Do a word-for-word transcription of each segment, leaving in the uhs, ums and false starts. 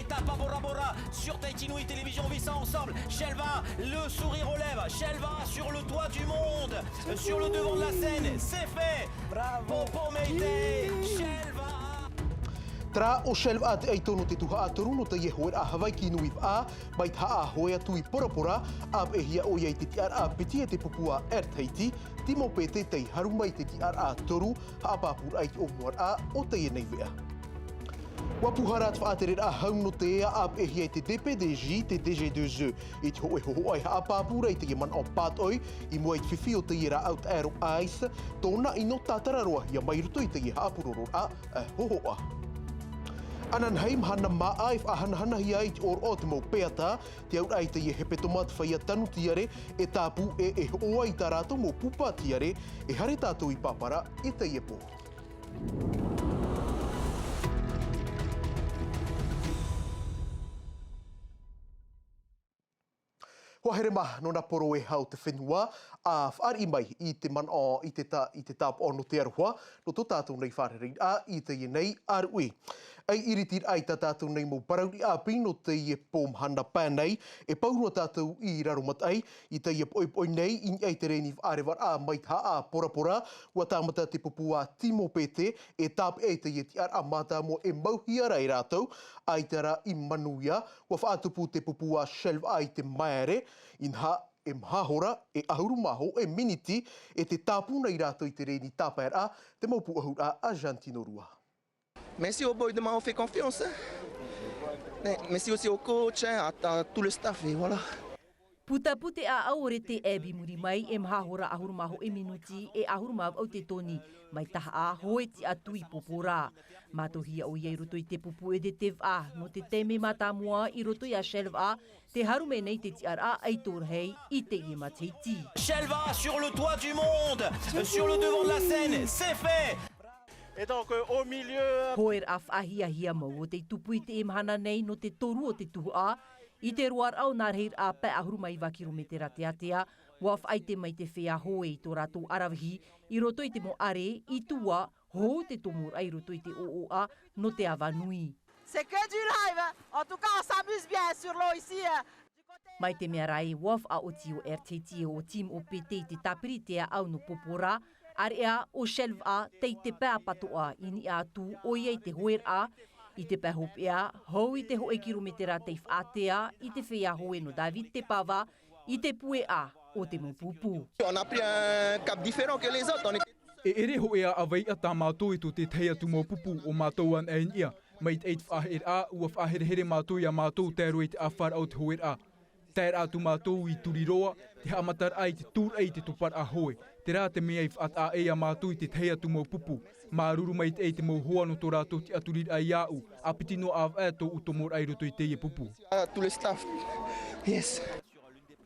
Étape à Bora Bora sur Tahiti Nui Télévision, on vit ça ensemble. Shelva, le sourire aux lèvres. Shelva sur le toit du monde, sur le devant de la scène, c'est fait. Bravo. Popo Meitei, Shelva. Terā ʻo Shelva te ʻaito nō te tuhaʻa toru nō teie hoeraʻa Havaiki Nui Vaʻa, mai te haʻa hoe atu i Bora Bora, ʻāpeʻehia ʻoia i te tiʻaraʻa piti e te pupu a Air Tahiti, Timo Pete tei haru mai te tiʻaraʻa toru, haʻapāpūraʻa i te ʻōmuaraʻa o teie nei veʻa. ʻUa pūhara te faʻatereraʻa hau nō te ea ʻāpeʻehia e te D P D J, te D G deux E. I te hōʻē hōhoʻa e haʻapāpū ra i teie manaʻo pātoʻi, i mua i te fifi o teie rāʻau taʻero ice, tōna ʻino tātara roa hia mai roto i teie haʻapurororaʻa, ā, hōhoʻa. Ananahi mahana māʻa e faʻahanahanahia ai i te ʻōroʻa o te mau peata, te auraʻa i teie hepetoma te feiā tanu tiare, e tāpū e e hoʻo ai tā rātou mau pupu tiare, e haere tātou i pāpara i teie pō. Hoa here mā, nō nā poro e hau te fenua, ʻa fāriʻi mai i te manaʻo, i te tā-, i te tāpaʻo nō te aroha, nō tō tātou nei fārereiraʻa i teie nei ʻāruʻi. ʻAi iritiraʻa i tā tātou nei mau parauri ʻāpī nō teie pō mahana pae nei, e pau roa tātou i Raromataʻi, i teie poʻipoʻi nei, i niʻa i te reni faʻarevaraʻa mai te haʻa Bora Bora, ʻua tāmata te pupu a Timo Pete, e tāpeʻa i teie tiʻaraʻa mātāmua e mauhia ra e rātou, ʻaita rā i manuia, ʻua faʻatupu te pupu a Shelva i te maere, inaha, e maha hora, e ʻahuru mā hōʻē miniti, e tē tāpū nei rātou i te reni tāpaeraʻa, te mau pūʻohuraʻa a Jantino Rua. Merci aux boys de Maho fait confiance, hein. Mais merci aussi au coach, hein, à, à tout le staff, et voilà. Pūtapū te ʻāʻau o Rete Ebb i muri mai, e maha hora ʻahuru mā hōʻē minuti, e ʻahuru mā vaʻu te toni, mai te haʻa hoe tiʻa atu i Bora Bora. Mātauhia ʻoia i roto i te pupu E D T vaʻa, nō te taime mātāmua i roto ia Shelva, tē haru mai nei te tiʻaraʻa ʻaito rahi i teie matahiti. Shelva sur le toit du monde, sur le devant de la scène, c'est fait. Et donc, euh, au milieu, euh, Hoeraʻa faʻahiahia mau ʻo tei tupu i teie mahana nei nō te toru o te tuhaʻa, i te roaraʻa o nā rahiraʻa pae ʻahuru mā iva kirometera te ātea, ʻua faʻaʻite mai te feiā hoe i tō rātou ʻaravihi, i roto i te mau ʻare, i tua, hou te tomoraʻa i roto i te ʻōʻoʻa nō te ava nui. C'est que du live, hein. En tout cas, on s'amuse bien sur l'eau ici, hein. Mai te mea rā ē ʻua faʻaoti ʻo Air Tahiti e ʻo Timo Pete i te tāpiri i te ʻāʻau nō Bora Bora, ʻāreʻa ʻo Shelva tei te pae apatoʻa i niʻa atu ʻoia i te hoeraʻa, i te pae hopeʻa, hou i te hōʻē kirometera tei faʻatea i te feiā hoe nō David Tepava, i te pueʻa o te mau pupu. On a pris un cap différent que les autres, on est E ʻere hōʻē ʻāvaʻe tā mātou i tō te tahi atu mau pupu o mātou anaʻe i niʻa. Mai te ʻai te faʻahereraʻa, ʻua faʻaherehere mātou ia mātou tae roa i te ʻāfaraʻa o te hoeraʻa. Taeraʻa atu mātou i turi roa, te haʻamataraʻa i te tūraʻi i te toparaʻa hoe. Terā te mea i faʻataʻa ai ia mātou i te tahi atu mau pupu. Māuruuru maitaʻi i te mau hoa nō tō rātou tiʻaturiraʻa iāʻu, ʻa piti noa ʻāvaʻe tōʻu tomoraʻa i roto i teie pupu. À tout le staff. Yes.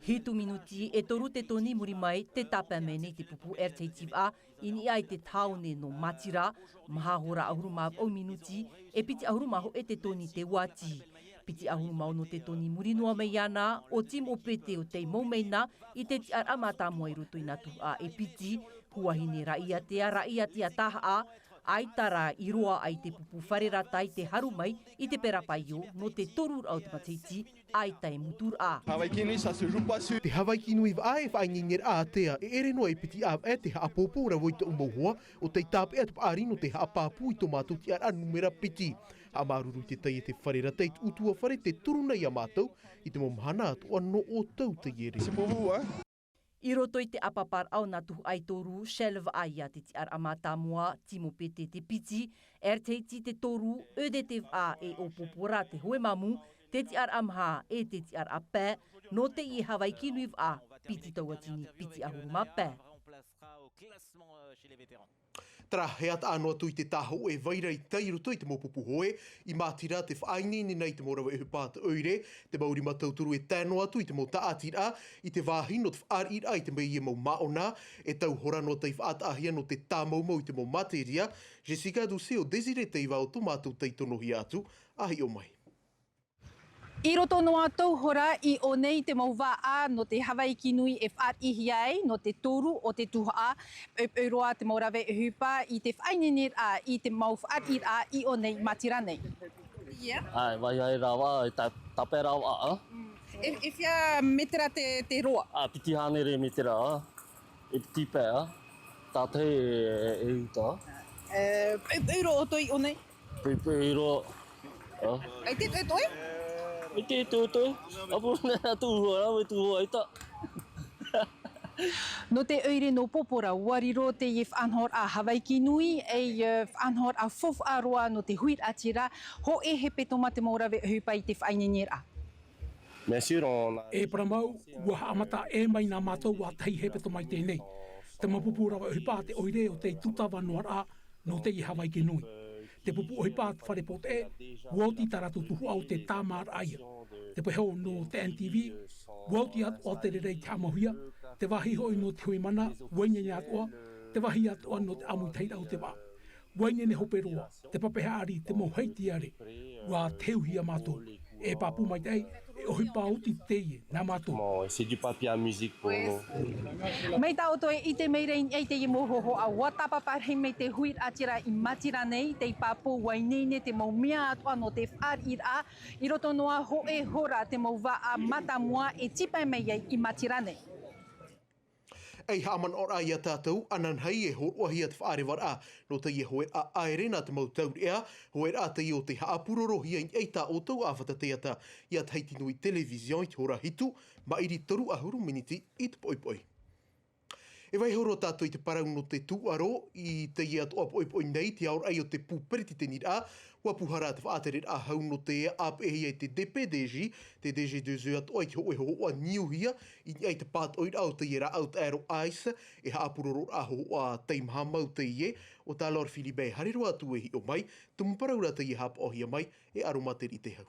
Hitu minuti e toru te toni i muri mai, tē tāpae mai nei te pupu Air Tahiti vaʻa, i niʻa i te tāone nō Matira, maha hora ʻahuru mā vaʻu minuti, e piti ʻahuru mā hōʻē te toni te uati. Piti ʻahuru mā ono te toni i muri noa mai iāna, ʻo Timo Pete ʻo tei mau mai na i te tiʻaraʻa mātāmua i roto i nā tuhaʻa e piti, huahine raʻiātea, raʻiātea tahaʻa, ʻaita rā i roaʻa i te pupu Farerata i te haru mai i te pera paio nō te toruraʻa o te matahiti, ʻaita e muturaʻa. Havaiki Nui, ça se joue pas sur. Te Havaiki Nui vaʻa e faʻaineineraʻa ātea, e ʻere noa e piti ʻāvaʻe te haʻapōpō rave i tōʻu mau hoa, ʻo tei tāpeʻa te paʻari nō te haʻapāpū i tō mātou tiʻaraʻa numera piti. Haʻamāuruuru i te taiete Farerata i te ʻutuāfare tē turu nei ia mātou, i te mau mahana atoʻa nō ʻoutou te ʻere. C'est pour vous, hein. I roto i te ʻāpaparaʻa o nā tuhaʻa e toru, Shell vaʻa ia te tiʻaraʻa mātāmua, Timo Pete te piti, Air Tahiti te toru, E D T vaʻa e ʻo Popora te hoe māmū, te tiʻaraʻa maha e te tiʻaraʻa pae, nō teie Havaiki Nui vaʻa, piti tauatini, piti ʻahuru mā pae. Terā, e ʻātaʻa noa atu i te tāhōʻē vai ra i tae i roto i te mau pupu hoe, i Matira te faʻaineine nei te mau rave ʻohipa a te ʻoire, te mau rima tauturu e tae noa atu i te mau tāʻatiraʻa, i te vāhi nō te fāriʻiraʻa i te mau, ia mau māʻona, e tau hora noa tei faʻataʻahia nō te tāmaumau i te mau materia, Jessica Ducé ʻo Désiré Teiva ʻo tō mātou tei tonohia atu, ʻa hiʻo mai. I roto noa tau hora i ʻō nei te mau vaʻa nō te Havaiki Nui e fāriʻihia ai, nō te toru o te tuhaʻa, poʻipoʻi roa te mau rave ʻohipa i te faʻaineineraʻa i te mau fāriʻiraʻa i ʻō nei Matira nei. Ia. Ai, vaihai rāvaʻa, e ta-, tape rāvaʻa, a? Mm. E, e fea metera te, te roa? A, piti hānere metera, a. E piti pae, a. Tātahi e, e uta. E, e, e roa o toi o nei? Pe, pe, e roa. A? E te, e toi? E te, e te, e toi. A, pu, nā, tū hoa, a, me tū hoa, e ta. Nō te ʻoire nō Pōpōra, ʻua riro teie faʻanahoraʻa Havaiki nui, ei, e, faʻanahoraʻa faufaʻa roa nō te huiraʻatira, hōʻē hepetoma te mau rave ʻohipa i te faʻaineineraʻa. Bien sûr, on a... E parau mau, ʻua haʻamata ʻē mai nā mātou ʻua tahi hepetoma i teie nei. Te mau pupu rave ʻohipa a te ʻoire o tei tūtava noa ra, nō teie Havaiki nui. Te pupu ʻohipa a te fare pōteʻe, ʻua oti tā rātou tuhaʻa o te tāmāraʻa ia. Te pae hou nō te N T V, ʻua oti atoʻa te reira i te haʻamauhia, te vāhi hoʻi nō te hui mana, ʻua ineine atoʻa, te vāhi atoʻa nō te ʻāmuitahiraʻa o te vaʻa. ʻUa ineine hope roa, te pape haʻari, te mau haʻapiʻiraʻa, ʻua teuhia mātou. E pāpū maitaʻi, e ʻohipa oti teie, nā mātou. Bon, c'est du papier à musique pour nous. Mai tā ʻoutou e ʻite mai ra i teie mau hōhoʻa, ʻua tāpapa rahi mai te huiraʻatira i Matirana nei, tei pāpū ʻua ineine te mau mea atoʻa nō te fāriʻiraʻa, i roto noa hōʻē hora te mau vaʻa mātāmua e tīpae mai ai i Matirana nei. Ei haʻamanaʻoraʻa ia tātou, ananahi e hōroʻahia te faʻarevaraʻa nō teie hōʻē ʻāʻaere nā te mau taureʻa, hōʻē raʻa teie o te haʻapurorohia i niʻa i tā ʻoutou ʻāfata teata, ia Tahiti Nui Television i te hora hitu, maʻiri toru ʻahuru miniti i te poʻipoʻi. E vaiiho roa tātou i te parau nō te tūʻaro, i teie atoʻa poʻipoʻi nei, te aoraʻi o te pū peretiteniraʻa, ʻua pūhara te faʻatereraʻa hau nō te ʻāpeʻehia e te D P D J, te D G deux E atoʻa i te hōʻē hōhoʻa niuhia, i niʻa i te pātoʻiraʻa o teie rāʻau taʻero ice, e haʻapurororaʻa hōhoʻa teimaha mau teie, ʻo tā Laure Philibert e haere roa atu e hiʻo mai, tumu parau rā teie haʻapaʻohia mai, e Aroma Teriʻi Tehau.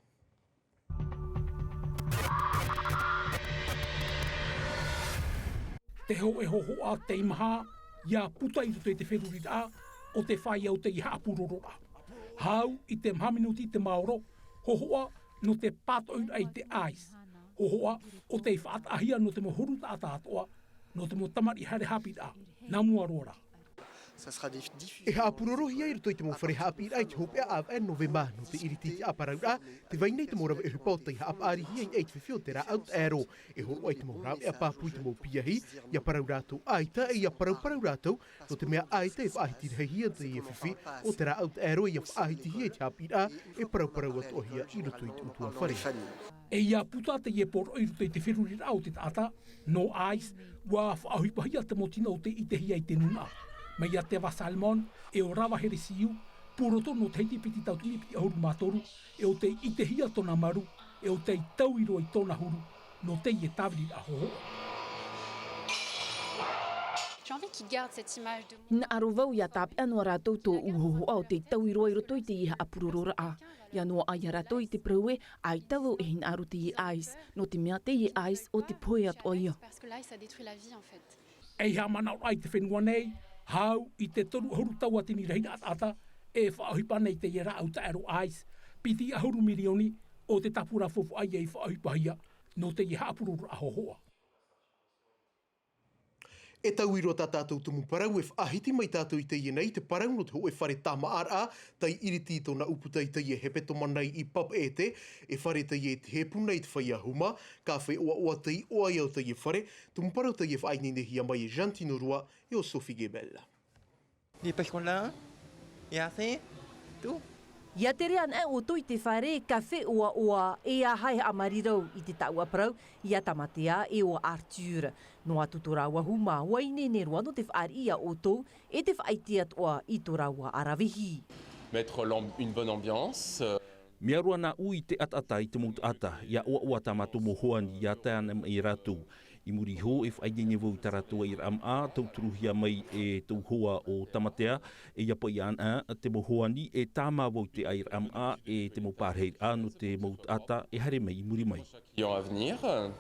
Te hōʻē hōhoʻa teimaha, ʻia puta i roto i te feruriraʻa, ʻo tē fāʻi au teie haʻapurororaʻa. Hau i te maha minuti te maoro, hōhoʻa nō te pātoʻiraʻa i te ice. Hōhoʻa ʻo tei faʻataʻahia nō te mau huru taʻata atoʻa, nō te mau tamariʻi haere haʻapiʻiraʻa, nā mua roa rā. E haʻapurorohia i roto i te mau fare haʻapiʻiraʻa i te hopeʻa ʻāvaʻe nō Novema, nō te iriti i te ʻāparauraʻa, tē vai nei te mau rave ʻohipa ʻo tei haʻapaʻarihia i niʻa i te fifi o te rāʻau taʻero. E hōroʻa i te mau rāveʻa pāpū i te mau piahi, ʻia parau rātou ʻaita, e ʻia paraparau rātou, nō te mea ʻaita e faʻahiti rahihia teie fifi o te rāʻau taʻero, ʻia faʻahitihia i te haʻapiʻiraʻa, e paraparau atoʻahia i roto i te ʻutuāfare. E ʻia puta teie poroʻi i roto i te feruriraʻa o te taʻata, nō ice, ʻua faʻaʻohipahia te mau tino o tei ʻitehia i te nūnaʻa. Mai iā Teva Salmon, e ʻo Rava Heresiu, pūrotu nō Tahiti piti tauatini piti ʻahuru mā toru, e ʻo tei ʻitehia tōna maru, e ʻo tei taui roa i tōna huru, nō teie tāviriraʻa hōhoʻa. J'ai envie qu'ils gardent cette image de moi. Hinaʻaro vau ʻia tāpeʻa noa rātou tōʻu hōhoʻa ʻo tei taui roa i roto i teie haʻapurororaʻa. ʻIa noaʻa ia rātou i te parau ē, ʻaita vau e hinaʻaro teie ice, nō te mea teie ice ʻo te pohe atoʻa ia. Parce que l'ice, ça détruit la vie, en fait. Ei haʻamanaʻoraʻa i te fenua nei, hau i te toru ʻahuru tauatini rahiraʻa taʻata, e faʻaʻohipa nei teie rāʻau taʻero ice, piti ʻahuru mirioni, ʻo te tāpura faufaʻa ia i faʻaʻohipahia, nō teie haʻapurororaʻa hōhoʻa. E taui roa tā tātou tumu parau, e faʻahiti mai tātou i teie nei, te parau nō te hōʻē fare tāmāʻaraʻa, tei iriti i tōna ʻūputa i teie hepetoma nei i Papeʻete, e fare teie e te hepū nei i te feiā huma, ka feiā ʻoaʻoa te iʻoa ia o teie fare, tumu parau teie e faʻaineinehia mai e Jean Tinorua, e ʻo Sophie Gebel. Des pêches qu'on a, il y a assez, tout. ʻIa tere anaʻe ʻoutou i te fare, ka feiā ʻoaʻoa, e aha e haʻamarirau i te tāʻua parau, iā Tamatea e ʻo Arthur. Noa atu tō rāua huma, ʻua ineine roa nō te fāriʻi iā ʻoutou, e te faʻaʻite atoʻa i tō rāua aravihi. Mettre l'amb-, une bonne ambiance, euh. Mea roa nāʻu i te ʻataʻata i te mau taʻata, ʻia ʻoaʻoa tā mātou mau hoani, ʻia tae anaʻe mai rātou. I muri iho, e faʻaineine vau i tā rātou aʻiraʻa māʻa, tauturuhia mai e tōu hoa ʻo Tamatea, e ʻia paʻi anaʻe te mau hoani, e tāmā vau i te aʻiraʻa māʻa, e te mau pārahiraʻa nō te mau taʻata, e haere mai i muri mai. Clients à venir.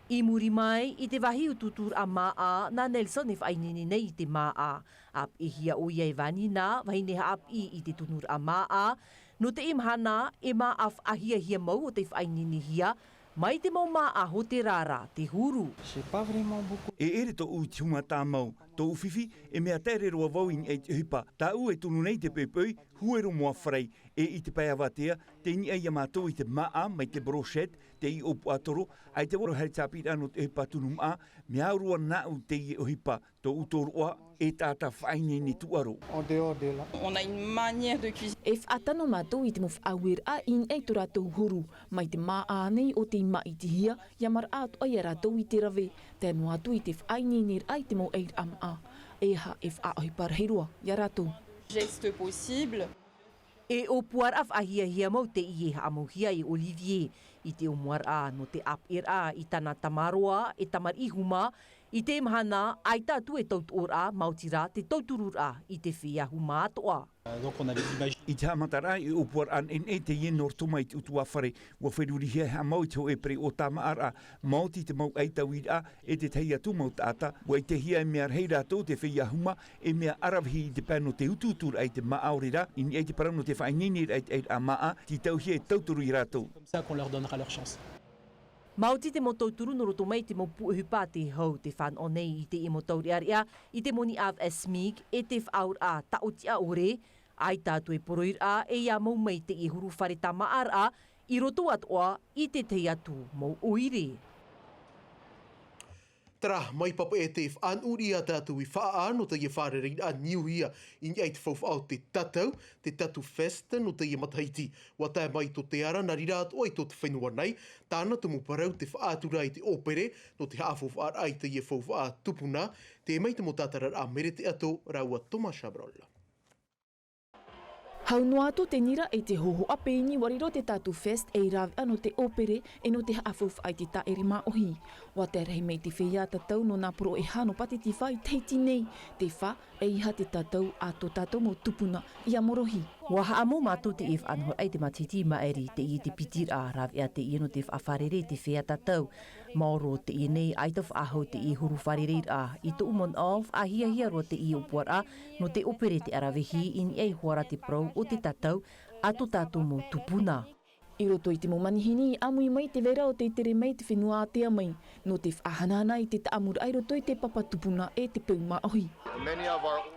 I muri mai, i te vāhi utuuturaʻa māʻa, nā Nelson e faʻaineine nei i te māʻa. ʻApiʻihia ʻoia e Vanina, vahine haʻapiʻi i te tunuraʻa māʻa. Nō teie mahana, e māʻa faʻahiahia mau ʻo tei faʻaineinehia, mai te mau māʻa hōtēra ra te huru. J'ai pas vraiment beaucoup. E ʻere tōʻu i te huma tāmau, Tōʻu fifi, e mea taere roa vau i niʻa i te ʻohipa. Tāʻu e tunu nei te poipoi, huero moa farai, e i te pae avatea, tei niʻa ia mātou i te māʻa, mai te brochette, te iʻo puaʻatoro, ʻaita vau e haere tāpiri nō te ʻohipa tunu māʻa, mea au roa nāʻu teie ʻohipa, tōʻu tōroʻa, e taʻata faʻaineine tūʻaro. En dehors de là. On a une manière de cuisiner. E faʻatano mātou i te mau faʻaueraʻa i niʻa i tō rātou huru, mai te māʻa nei o tei māʻitihia, ia maraʻa atoʻa ia rātou i te rave, tae noa atu i te faʻaineineraʻa i te mau ʻairaʻa māʻa. E aha e faʻaʻohipa rahi roa ia rātou. Geste possible. E ʻōpuaraʻa faʻahiahia mau teie haʻamauhia e Olivier, i te ʻōmuaraʻa nō te ʻāpeʻeraʻa i tāna tamaroa e tamariʻi huma, i te mahana, ʻaita atu e tautoʻoraʻa, maoti rā te tautururaʻa i te feiā huma atoʻa. Donc, on avait des images. I te haʻamataraʻa, e ʻōpuaraʻa neʻineʻi teie nō roto mai i te ʻutuāfare, ʻua ferurihia e haʻamau i te hōʻē pereʻoʻo tāmāʻaraʻa, maoti te mau ʻaitauiraʻa, e tētahi atu mau taʻata, ʻua ʻitehia e mea rahi rātou te feiā huma, e mea ʻaravihi i te pae nō te utuuturaʻa i te māʻa, ʻaore rā, i niʻa i te parau nō te faʻaineineraʻa i te ʻairaʻa māʻa, tītauhia e tauturu ia rātou. Comme ça qu'on leur donnera leur chance. Maoti te mau tauturu nō roto mai i te mau puʻohipa a te hau, tē fānaʻo nei i teie mau taureʻareʻa, i te moni Av Esmig, e te faʻaauraʻa taʻotiʻa ʻore, ʻaita atu e poroiraʻa, e ia mau mai teie huru fare tāmāʻaraʻa, i roto atoʻa i te tahi atu mau ʻoire. Terā, mai papaʻi te faʻanuʻu riʻi a tātou i faʻaʻā nō teie fārereiraʻa niuhia i niʻa i te faufaʻa o te tatau, te Tatu Fest, nō teie matahiti. ʻUa tae mai tō te ara, nā reira atoʻa i tō te fenua nei, tāna tumu parau te faʻatura i te ʻōpere, nō te haʻafaufaʻaraʻa i teie faufaʻa tupuna, tē mai te mau tātararaʻa Merete Ato, rāua Thomas Chabrol. Hau noa atu te nira e te hōhoʻa pēni ʻua riro te Tatu Fest ei rāveʻa nō te ʻōpere e nō te haʻafaufaʻa i te tāʻere māʻohi. ʻUa tae rahi mai te feiā tatau nō nā poro e hā nō Pātitifā i Tahiti nei, te fā, ʻeiaha te tatau a tō tātou mau tupuna ia morohi. ʻUa haʻamau mātou teie faʻanahoraʻa i te matahiti i maʻiri, teie te piti rā rāveʻa teie nō te faʻafārerei i te feiā tatau. Maoro teie nei, ʻaita faʻahou teie huru fārereiraʻa. I tōʻu manaʻo, faʻahiahia roa teie ʻōpuaraʻa nō te ʻōpere tē ʻaravihi i niʻa iho ā rā te parau o te tatau a tō tātou mau tupuna. I roto i te mau manihini i ʻāmui mai te vai ra o tei tere mai te fenua ātea mai, nō te faʻahanahana i te taʻamuraʻa i roto i te papa tupuna e te peu māʻohi.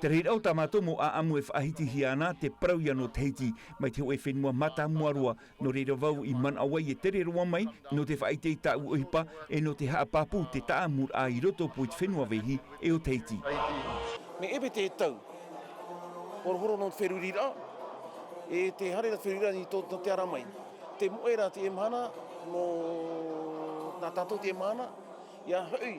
Te reira o tā mātou mau ʻāʻamu e faʻahitihia ana te parau ia nō Tahiti, mai te hōʻē fenua mātāmua roa, nō reira vau i manaʻo ai e tere roa mai, nō te faʻaʻite i tāʻu ʻohipa, e nō te haʻapāpū te taʻamuraʻa i roto pū i te fenua vehi, e ʻo Tahiti. Mea ʻē te tau, horohoro nō te feruriraʻa, e te haere nā te feruriraʻa i tō, tō te ara mai. Te moʻe ra teie mahana, nō nā tātou teie mahana, ia hoʻi,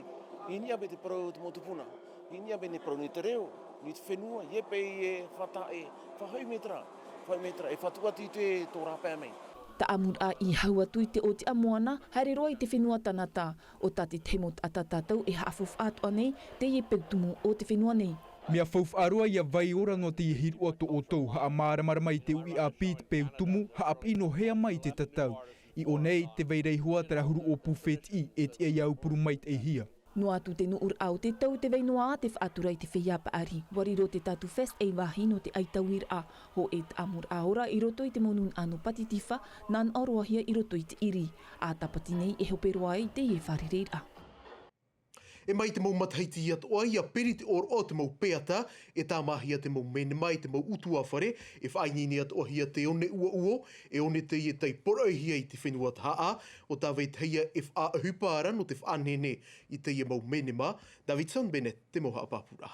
i niʻa mai te parau o te mau tupuna, i niʻa mai te parau nui te reo, nui te fenua, ia pē e fata e, faʻahoʻi mai terā, faʻahoʻi mai terā, e fatu atu i te tō rāpae mai. Taʻamuraʻa i hau atu i te ʻōtiʻa moana, haere roa i te fenua Tanata, ʻo tā te tahi mau taʻata tātou e haʻafaufaʻa atoʻa nei, teie peu tumu o te fenua nei. Mea faufaʻa roa ia vai ora nō teie hiruʻa tō ʻoutou, haʻamāramarama i te uʻi ʻāpī i te peu tumu, haʻapiʻi nō hea mai i te tatau. I ʻō nei, tē vai ra iho ā terā huru ʻōpū fētiʻi, e tiʻa ia aupuru maitaʻihia. Noa atu te nuʻuraʻa o te tau, tē vai noa ā te faʻatura i te feiā paʻari. ʻUa riro te Tatu Fest ei vāhi nō te ʻaitauiraʻa, hōʻē taʻamuraʻa ora i roto i te mau nūnaʻa nō Pātitifā, nā naʻo roahia i roto i te ʻiri. ʻA tāpati nei e hope roa ai teie fārereiraʻa. E mai te mau matahiti atoʻa, ia piri te ʻōroʻa o te mau peata, e tāmāhia te mau menema i te mau ʻutuāfare, e faʻaineine atoʻahia te one ʻuoʻuo, e one teie tei poroʻihia i te fenua Tahaʻa, ʻo tā vetahi ïa e faʻaʻohipa ra nō te faʻanehenehe i teie mau menema. Davidson Bennett, te mau haʻapāpūraʻa.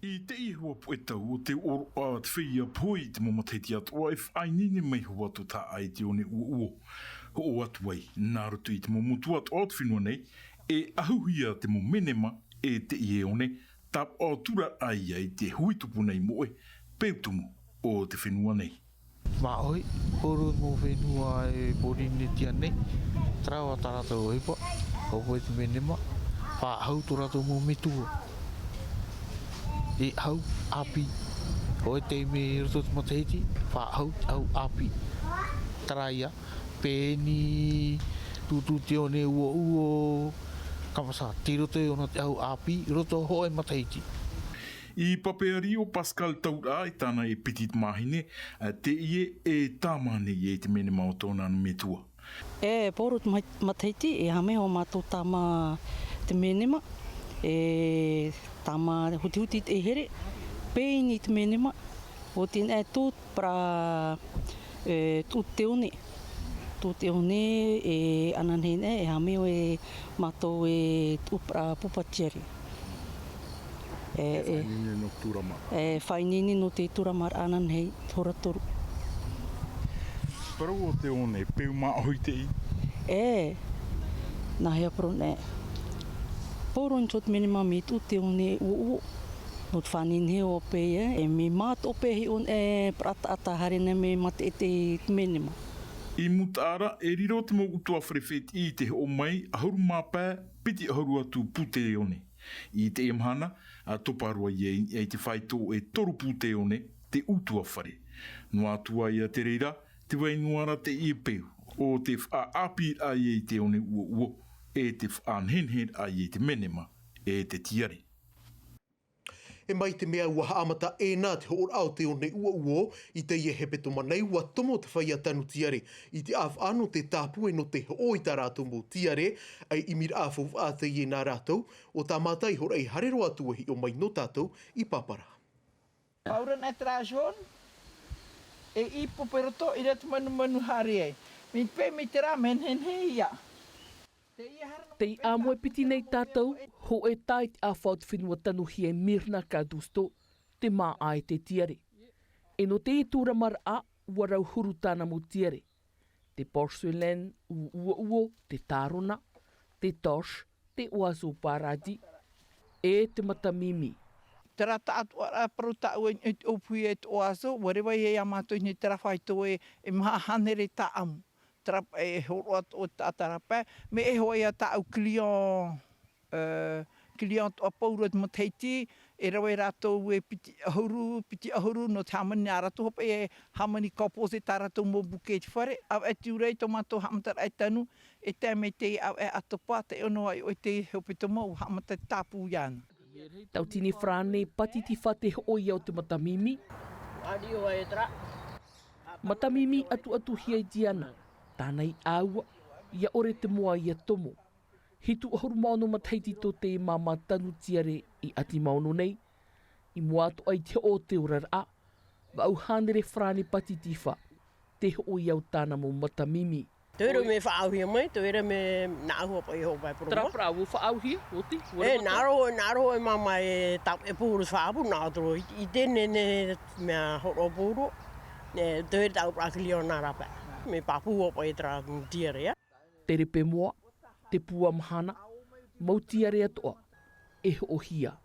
I teie huapuʻe tau, ʻo te ʻōroʻa te feiā pohe i te mau matahiti atoʻa e faʻaineine mai hoʻi atu Tahaʻa i te one ʻuoʻuo. Hoʻo atu ai, nā roto i te mau motu atoʻa o te fenua nei, e ʻahuhia te mau menema e teie one, tāpaʻo atu ra ïa i te hui tupu nei moʻe, peu tumu o te fenua nei. Māʻohi, ʻōrua mau fenua e Pōrīnetia nei, terā ïa tā rātou ʻohipa, ʻo pohe te menema, faʻahou tō rātou mau metua. E ʻahu ʻāpī, hōʻē taime i roto i te matahiti, faʻahou te ʻahu ʻāpī. Terā ïa, pēni, tūtū te one ʻuoʻuo, kamasa, tei roto ïa nō te ʻahu ʻāpī, i roto hōʻē matahiti. I pape ariʻi ʻo Pascal Tauraʻa i tāna e piti tamāhine, ā, teie e tāmā nei ïa i te menema o tōna metua. E poro te mahi-, matahiti, e aha mai hoʻi mātou tāmā te menema, E tāmā hutihuti te here, pēini te menema, o tēnā e tō parau, e, tō te one. Tō te one, e, ananahi nei, e hāmio e mātou e tō parau pupa tiare. E, e, faʻaineinei nō te tūrama. E, faʻaineinei nō te tūrama ananahi, hora toru. Parau o te one, peu māʻohi te ʻī? E, nā hea parau nei. Pōro nō te menema mai tō te one uouo. Nō te faʻaineinei o pē, e, e mea mātou pē hiʻo, e, parau taʻata haere nei mea mate e te menema. I Mutaʻara, e riro te mau ʻutuāfare fētiʻi i te hoʻo mai, ʻahuru mā pae, piti ʻahuru atu pūteone. I teie mahana, ʻa topa roa ia i, i te faito e toru pūteone, te ʻutuāfare. Noa atu ā ia te reira, tē vai noa ra teie peu, ʻo te faʻaʻāpīraʻa ia i te one uouo, e te faʻaneheneheraʻa ia i te menema, e te tiare. E mai te mea ua haʻamata ʻē na te hoʻoraʻa o te one uouo, i teie hepetoma nei ua tomo te feiā tanu tiare i te ʻāfaʻa nō te tāpū e nō te hoʻo i tā rātou mau tiare, ʻa e ʻimiraʻa faufaʻa teie nā rātou, ʻo tāmata ihoā e haere roa atu e hiʻo mai nō tātou i Papara. Paura nei terā jaune, e i pope roto, i reira te manumanu haere ai. Mai pē, mai terā, mea nehenehe ia. Tei ʻāmui piti nei tātou, hōʻē tā i te ʻāfaʻa o te fenua tanuhia e Mirna Cardoso, te māʻa e te tiare. E nō te tūramaraʻa, ua rau huru tāna mau tiare. Te porcelaine uouo, te tārona, te torche, te oiseau paradis, e te matamimi. Terā taʻatoʻaraʻa parau tāʻu e, e te ʻōpuhi e te oiseau, ua reva ia mātou nei terā faito e, e maha hānere tāʻamu. Terā e hōroʻa atoʻa te taʻata ra pae, mea e hoʻi ia tāʻu client, e, client atoʻa pauroa te matahiti, e rave rātou e piti ʻahuru, piti ʻahuru, nō te hāmani nā rātou hopeʻa e hāmani composer tā rātou mau bouquet i te fare, ʻāvaʻe te ʻūrei tō mātou haʻamataraʻa e tanu, e tae mai te ʻāvaʻe ʻātopa, te ono ai ʻoe te hepetoma, ua haʻamata te tāpū iāna. Tauatini farāne pātitifa te hoʻo ia o te matamimi. Matamimi atuatuhia i Diana, tāna i ʻāua, ʻia ʻore te moa ʻia tomo. Hitu ʻahuru mā ono matahiti tō te māmā tanu tiare i ʻati maono nei, i mua atoʻa i te hoʻo o te oraraʻa, vaʻu hānere farāne pātitifa, te hoʻo ia o tāna mau matamimi. Te reira mea faʻaauhia mai, te reira mea nā ʻu hoʻo paʻi hoʻo pae parau. Terā parau, ua faʻaauhia, oti, ua e, reva nā roto, nā roto e māmā e tāpeʻa pū ʻuru faʻaʻapu, nā ʻō te roa, i, i teie nei mea hōroʻa pū ʻuru, e, te reira tāʻu parau client nā rā pae. Mea pāpū hoʻo paʻi terā tiare, ā. Te repe moa, te pua mahana, mau tiare atoʻa, e hoʻohia,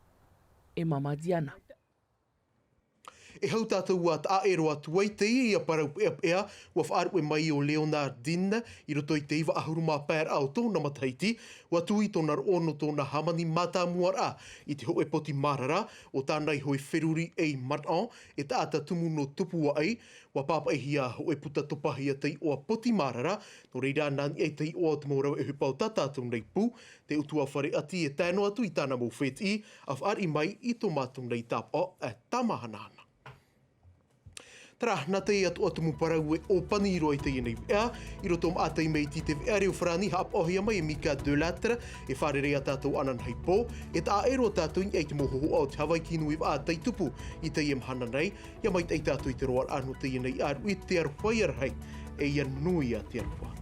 e māmā Diana. E hau tātou ua taʻaʻero atu ai teie ia parau peʻapeʻa, ua faʻaruʻe mai ʻo Leonardine, i roto i te iva ʻahuru mā paeraʻa o tōna matahiti, ua tuʻu i tōna roʻo nō tōna hāmani mātāmuaraʻa, i te hōʻē poti mārara, ʻo tāna iho e feruri ei maraʻo, e taʻata tumu nō Tupuaʻi, ua pāpaʻihia hōʻē puta topahia te iʻoa poti mārara, nō reira nā niʻa i te iʻoa o te mau rave ʻohipa o tā tātou nei pū, te ʻutuāfare ʻati e tae noa atu i tāna mau fētiʻi, ʻa fāriʻi mai i tō mātou nei tāpaʻo, e tāmahanahana. Terā, nā teie atoʻa tumu parau e ʻōpani roa i teie nei veʻa, i roto maʻa taime i te veʻa reo farāni haʻapaʻohia mai e Mika Delattre, e fārerei ā tātou ananahi pō, e taʻaʻero ā tātou i niʻa i te mau hōhoʻa o te Havaiki nui vaʻa tei tupu i teie mahana nei, ʻia maitaʻi tātou i te roaraʻa nō teie nei ʻāruʻi, te aroha ia rahi, e ʻia nui ā te aroha.